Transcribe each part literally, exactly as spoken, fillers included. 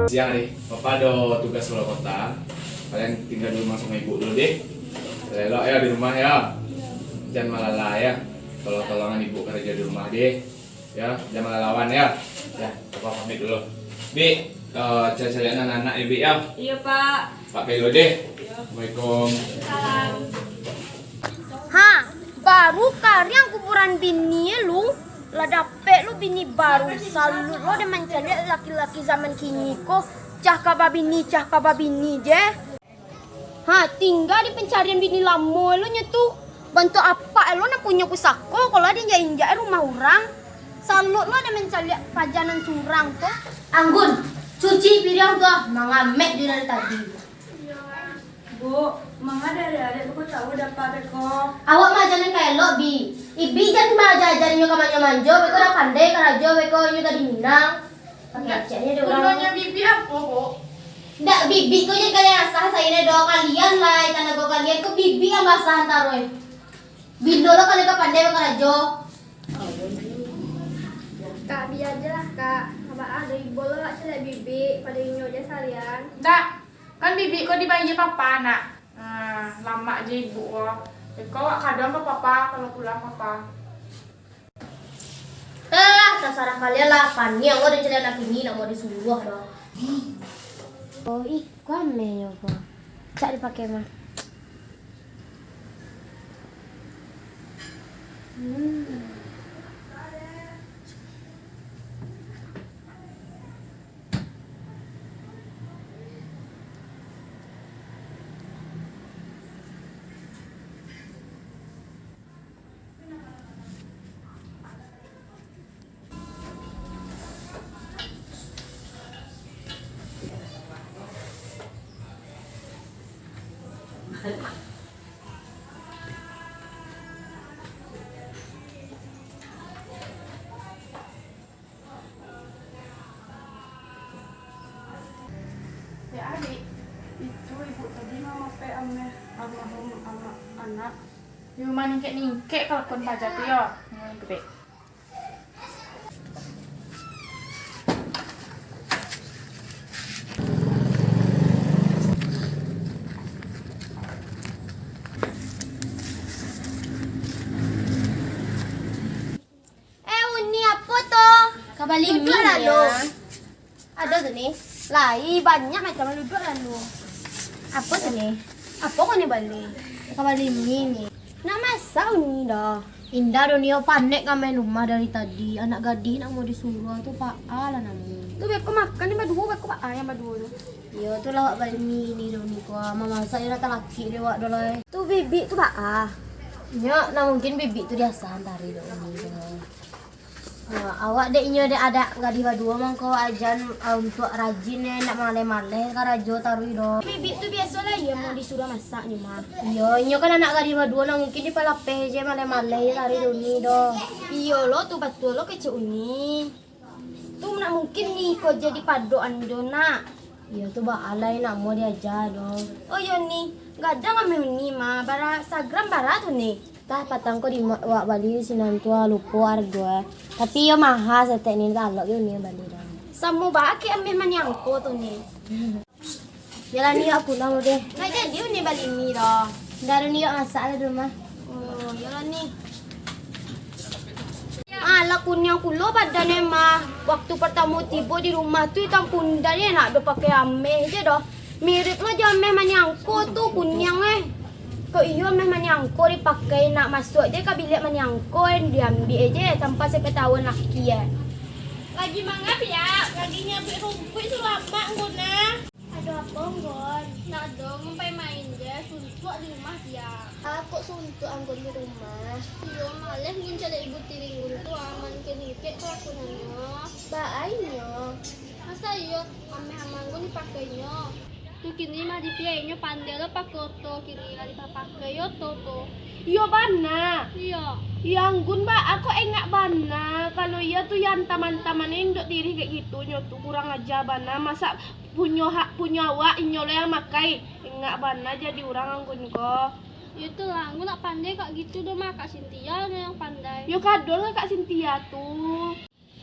Siang, Dek. Papa ado tugas kaluar kota. Kalian tingga di rumah samo ibu dulu, Dek. Elok-elok yo di rumah yo. Jan malala yo. Tolong-tolongan ibu karajo di rumah, Dek. Yo, jan malalawan yo. Yo, Papa pamit dulu. Bik, eh, cari-cari anak-anak yo, Bik yo. Iyo, Pak. Pak Pelo, Dek. Iyo. Assalamualaikum. Salam. Ha, baru kariang kuburan bini lu, lah dapek lu bini baru. Salut lo dek mancaliak laki-laki zaman kini ko, cah ka babini, cah ka babini je. Ha, tingga di pancarian bini lamo lo nyo tu. Bantuak apak lo nan punyo pusako, ko lah diinjak-injak rumah urang. Salut lo dek mancaliak paja nan surang tu. Anggun, cuci piriang tu ah, mangamek di dari tadi. Bu, manga dari arek beko tahu dapa beko. Awak maaja nan ka elok, Bi. Ibik jan maaja-aja inyo ka manjo-manjo, beko lah pandai karajo, beko inyo gadih Minang. Pakai aceknyo dek urang. Gunonyo bibik apo, Bu? Ndak, bibik ko jan kalian asah sainyo doh, kalian lai, tanago kalian ko bibik yang basah antaro, eh. Bilo lo kalian ka pandai bakarajo? Kak, bia je lah, Kak. Abah ah, dari bolo lah caliak bibik, pado inyo je salian. Ndak. Kan bibik ko dibayia papa, nak. Ah, lamak je ibu ko. Beko awak kadang ka papa, kalau pulang papa. Alah, tasarah kalian lah. Paniang ko dicari anak bini, nak mau disuruah doh. Oh, ih, ko ameh nyo ko. Cak dipakai mah. Hmm. Dek adik, itu ibu tadi mamapek ameh almarhum amak anak. Yo maningkek-ningkek kalakuan paja tu yo. Hmm, gede. Eh, Uni, apo tu? Ka bali mi, Nia. Duduak lah lu. Ado tu, Ni. Lai, banyak macam, duduak lah lu. Apo tu, Ni? Apo ko Ni bali? Ka bali mi, Ni. Nak masak, Uni, doh. Indak doh, Ni, yo panek ka main rumah dari tadi. Anak gadih nak mau disuruah tu, Pak A lah namo. Tu beko makan, Ni, baduo, beko Pak A yang baduo tu. Iyo, tu lah awak bali mi, Ni, doh, Ni, ko. Mamasak yo lah talakik dek awak doh, lai. Tu bibik tu, Pak A. Nyo, nah mungkin bibik tu diasah antari doh, Ni, doh. Nah, awak dek inyo dek adak gadih baduo mangko ajan, ah, untuak rajin, eh, ndak maleh-maleh karajo taruih doh. Bibik tu biaso lah, iyo mau disuruah masak nyo mah. Iyo, inyo kan anak gadih baduo, nah mungkin dipalapeh je maleh-maleh je taruih dek Uni doh. Iyo lo tu, batua lo kecek Uni. Tu nak mungkin Ni ko jadi padokan doh, nak. Iyo tu baa lai, nak mau diaja doh. Oh iyo Ni, gadang ameh Uni mah, bara sagram bara tu Ni. Tah, patang ko di ma-, wak bali di sinan tu, ah, lupo argo, eh. Tapi iyo maha saketek Ni, talok yo Uni bali doh. Samo baa kek ameh maniangko tu Ni. Yolah Ni, wak pulang dulu deh. Ndak jadi Uni bali mi doh. Ndak ado Ni, wak masak lah di rumah. Oh, yolah Ni. Alah, kuniang pulo badan e mah. Waktu partamo tibo di rumah tu, itam pundan e, nak do pakai ameh je doh. Mirip lo jo ameh maniangko tu kuniang e. Kok iyo ameh maniangko dipakai, nak masuak je ka biliak maniangko e, diambiak e je tanpa sapengatahuan laki e. Lagi manga piak, lagi nyabuik rumpuik suruah amak ngku nah. Ado apo, Nggon? Ndak ado, Nggon pai main je, suntuak di rumah piak. Ah, kok suntuak Anggun di rumah? Iyo, maleh Nggon caliak ibu tiri Nggon tu, ah, maningkek-ningkek kalakuannyo. Baa inyo? Masa iyo, ameh ama Nggon dipakainyo? Tu kini mah dipiak inyo pandai lo pakai oto, kini lah dipapakai oto tu. Iyo bana. Iyo. Iyo Anggun baa kok engak bana. Kalau iyo tu yo antaman-antaman induak tiri kek gitu, nyo tu kurang aja bana. Masa punyo hak, punyo awak, inyo lo yang makai. Engak bana jadi urang Anggun ko. Yo tu lah, Anggun ndak pandai kak gitu doh mah, Kak Sintia nyo yang pandai. Yo kadol lah Kak Sintia tu.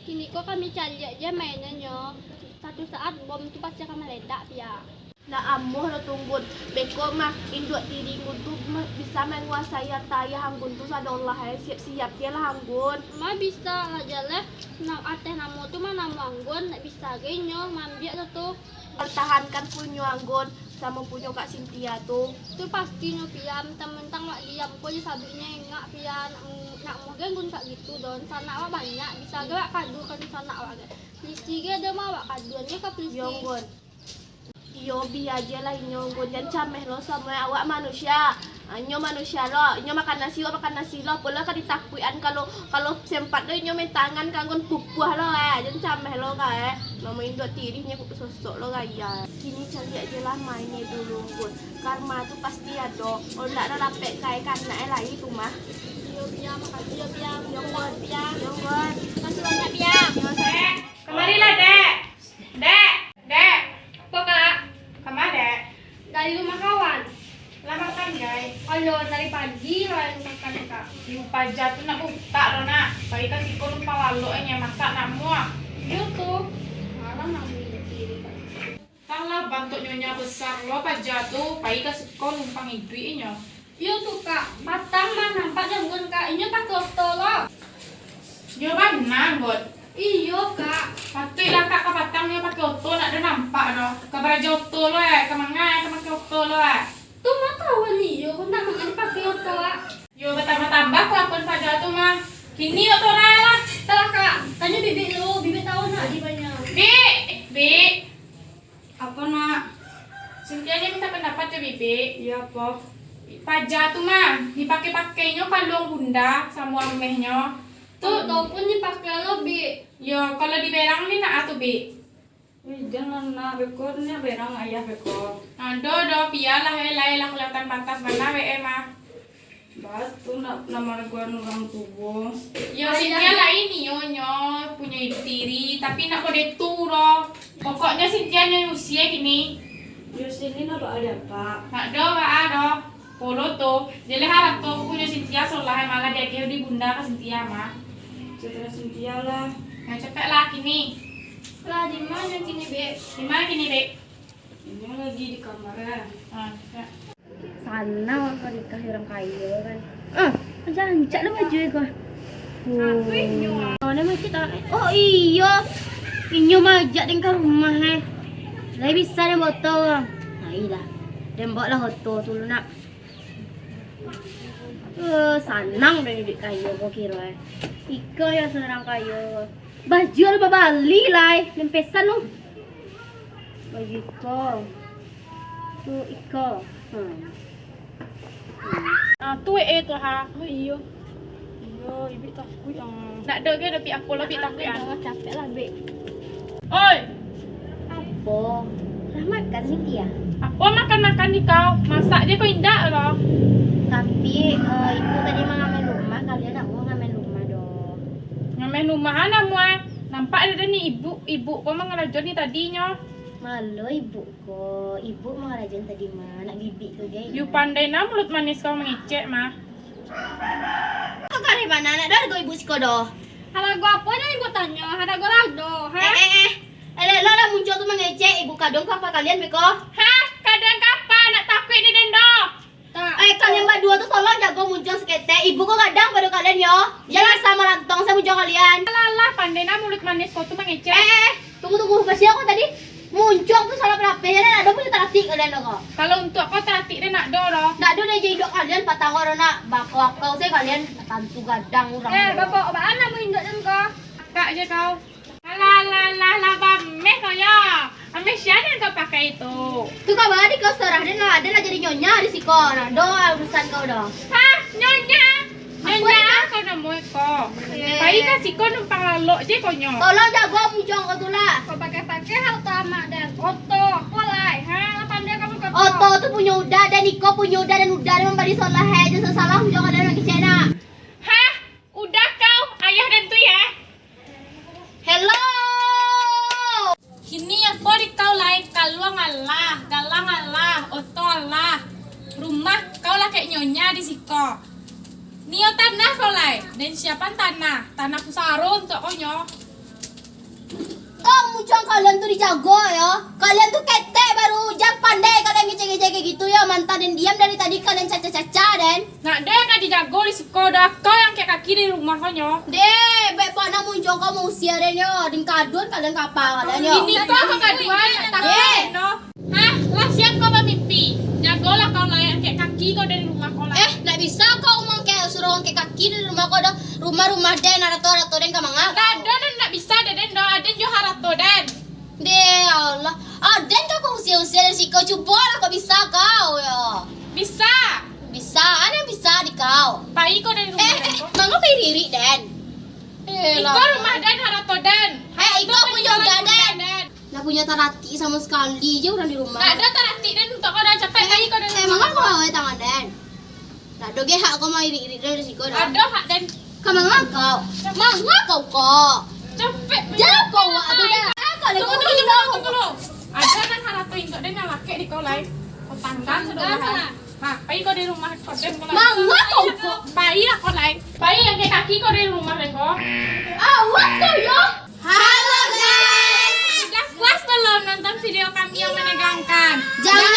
Kini ko kami caliak je mainannyo. Satu saat bom tu pasti akan maledak, Pia. Ndak amuah doh tu, Anggun. Beko mah, induak tiri Anggun tu ma-, bisa manguasai harta ayah Anggun tu sadolah, eh. Siap-siap je lah, Anggun. Ma bisa lah, Jaleh. Nah, ateh namo tu mah namo Anggun, ndak bisa ge inyo maambiak tu. Pertahankan punyo Anggun, samo punyo Kak Sintia tu. Tu pastinyo, Pia, mentang-mentang awak diam ko, di sabuiknyo engak, Pia, nak mu-, nak muah ge Anggun kak gitu doh. Sanak awak banyak, bisa ge awak kadukan sanak awak ge. Lisi ge ado mah awak kaduan ge ka pulisi. Yo, Anggun. Iyo, bia je lah inyo, Anggun. Jan cameh lo, samo awak manusia. Ah, inyo manusia lo, inyo makan nasi, awak makan nasi lo, apo lo ka ditakuikan, kalau, kalau sempat lo inyo main tangan ka Anggun pupuah lo, eh. Jan cameh lo ka, eh. Namo induak tiri nyo sosok lo gaya. Kini caliak je lah mainnyo dulu, Anggun. Karma tu pasti ado. Ondak ado lapek kae kanak e lai tu mah. Iyo, Pia, makasih yo, Pia. Yo, Anggun. Pia. Yo, Anggun. Makasih banyak, Pia. Yo, sayang. Kamarilah, Dek. Dek, Dek. Apo, Kak? Kama, Dek? Dari rumah kawan. Lah makan, gai? Alah, dari pagi lah makan, Kak. Ibu paja tu nak butak lo, nak. Pai ka siko numpang lalok, eh, nyo masak nak muah. Iyo tu. Malah nak minum diri, Kak. Alah, bantuak nyonya besar lo paja tu, pai ka siko numpang iduik inyo. Iyo tu, Kak. Patang mah nampak dek Anggun, Kak. Inyo pakai oto lo. Iyo bana, Anggun. Iyo, Kak. Patuiklah, Kak, ka patang nyo pakai oto, ndak ado nampak doh. Ka baraja oto lo, eh. Ka manga, eh, ka makai oto lo, eh. Tu mah kawan iyo, ndak manga dipakai oto, Kak. Yo, batambah-tambah kelakuan paja tu mah. Kini yo torai lah. Talah, Kak. Tanyo Bibik dulu, Bibik tahu ndak di mano. Bik, Bik. Apo, Nak? Sintia ni minta pandapat jo Bibik. Iyo, apo? Paja tu mah, dipakai-pakainyo kalung bunda samo amehnyo. Tu. Oto pun dipakai lo, Bik. Yo, kalau di berang ni nak a tu, Bik? Wih, jan lah, Nak, beko, nyo berang ayah beko. Ado doh, bialah, eh, lai lah kalihatan pantas bana, we, eh, mah. Batu nak, nak maraguan urang tuo. Yo, Sintia lai nio nyo punyo ibu tiri, tapi nak kode tu doh. Pokoknyo Sintia nyo usia kini. Yo, sini nak doa dia, Pak. Nak doa doh. Polo tu, jadi harap tu aku punyo Sintia solah malah diagih di bunda ka Sintia mah. Cetera Sintia lah. Nah, cepek lah kini. Lah, di mana kini, Bek? Di mana kini, Bek? Inyo lagi di kamar, eh. Ah, ya. Sanang lah kau nikah urang kayo, kan. Ah, rancak lah baju ko. Oh. Mana masih tak? Oh, iyo. Inyo majak deng ka rumah, eh. Lai bisa den bawa oto. Nah, iyolah. Den bawa lah oto tu lu, nak. Eh, sanang den iduik kayo ko kiro, eh. Iko yo surang kayo. Baju lah babali lai, den pesan tu. Baju iko. Tu iko. Hmm. Ah, tu eh tu ha. Oh iyo. Iyo, ibik takuik ah. Nak dek ge, tapi apo lah bik takuik ah. Capek lah, Bik. Oi. Apo? Lah makan, Sintia? Apo makan-makan di kau? Masak je kau indak lo. Tapi, eh, ibu tadi mangamen rumah, kalian nak mau ngamen rumah doh. Ngamen rumah ana muai. Nampak ado ni ibu, ibu ko mangarajo ni tadinyo. Malo ibu ko, ibu mangarajo ni tadi mah, nak bibik tu gai. Yu pandai nah mulut manis kau mangecek mah. Kau kareh bana, nak ado harago ibu siko doh. Harago apo nan ibu tanyo? Harago lado, ha? Eh, eh, eh. Elok lah muncuang tu mangecek, ibu kaduang kapa kalian beko? Hah? Kaduang kapa? Nak takuik di den doh. Eh, kalian baduo tu tolong jago muncuang saketek. Ibu ko gadang pado kalian yo. Janlah samo lantong sajo muncuang kalian. Alah, alah, pandai nah mulut manis kau tu mangecek. Eh, eh, eh. Tunggu, tunggu. Basiak kau tadi. Muncuang tu salah pelapeh, jan ado punyo taratik kalian doh ko. Kalau untuak kau taratik deh nak doh doh. Nak doh deh, jadi induak kalian patang ko doh nak. Bakau-akau sajo kalian, tantu gadang urang. Eh, bapak, baa nak induak den ko? Akak je kau. Alah, alah, alah, alah, bameh kau yo. Ameh sia nan kau pakai tu? Tu kawa di kau sorah den lah, den lah jadi nyonya di siko. Nah, doh urusan kau doh. Hah, nyonya? Nyonya kau namo ko. Pai ka siko numpang lalok je kau nyo. Tolong jago muncuang kau tu lah. Kau pakai-pakai harta amak den. Oto, apo lai? Ha, lah pandai kamu ka oto. Oto tu punyo Uda, dan iko punyo Uda, dan Uda nan mambali solah, eh. Jan salah muncuang kau dalam kicek nak. Hah? Uda kau, ayah den tu yo. Hello. Kini apo di kau lai? Kaluang alah, galang alah, oto alah, rumah kau lah kek nyonya di siko. Nio tanah kau lai, den siapan tanah, tanah pusaro untuak kau nyo. Ko muncuang kalian tu dijago yo. Kalian tu ketek baru, jan pandai kalian ngecek-ngecek kayak gitu yo. Mantah den diam dari tadi kalian caca-caca den. Nak den nak dijago di siko dah. Kau yang angkek kaki dari rumah kau nyo. Deh, baik buat nak muncuang kau mau usia den yo. Din kadun kalian kapa kalian yo. Ini kau kekaduan nak takut no. Hah, lah siap kau bamimpi? Jagolah kau lah, angkek kaki kau dari rumah kau lah. Eh, ndak bisa kau mangkek, suruh angkek kaki dari rumah kau dah. Rumah-rumah den, harato-harato den ka manga. Dah, dah, dah, ndak bisa dah den dah. Aden jo harato den. Deh, ya Allah. Aden kau kau usia-usia dari siko, cubolah kau bisa kau yo. Bisa. Bisa, aden bisa di kau. Pai kau dari rumah eh, den eh, kau. Manga pai irik-irik den. Eh, iko lah. Rumah den, harato den. Eh, iko punyo den. Nak punyo taratik samo sakali jo urang di rumah. Ndak ado taratik den untuak kau dah, capek pai kau dari rumah. Emang kau bawa tangan den? Ndak ado ge hak kau mairik-irik dari siko dah. Ado hak den. Ka manga kau? Manga kau ko? Capek. Jan kau wak tu dah. Tunggu, tunggu, tunggu, tunggu, tunggu. Ado nan harato intok den nan lakek di kau lai. Kau tanggang sudah. Ha, pai kau dari rumah kau den kau lai. Manga kau ko? Pai lah kau lai. Pai angkek kaki kau dari rumah den kau. Awas kau yo. Halo guys. Udah puas belum nonton video kami yang menegangkan? Jangan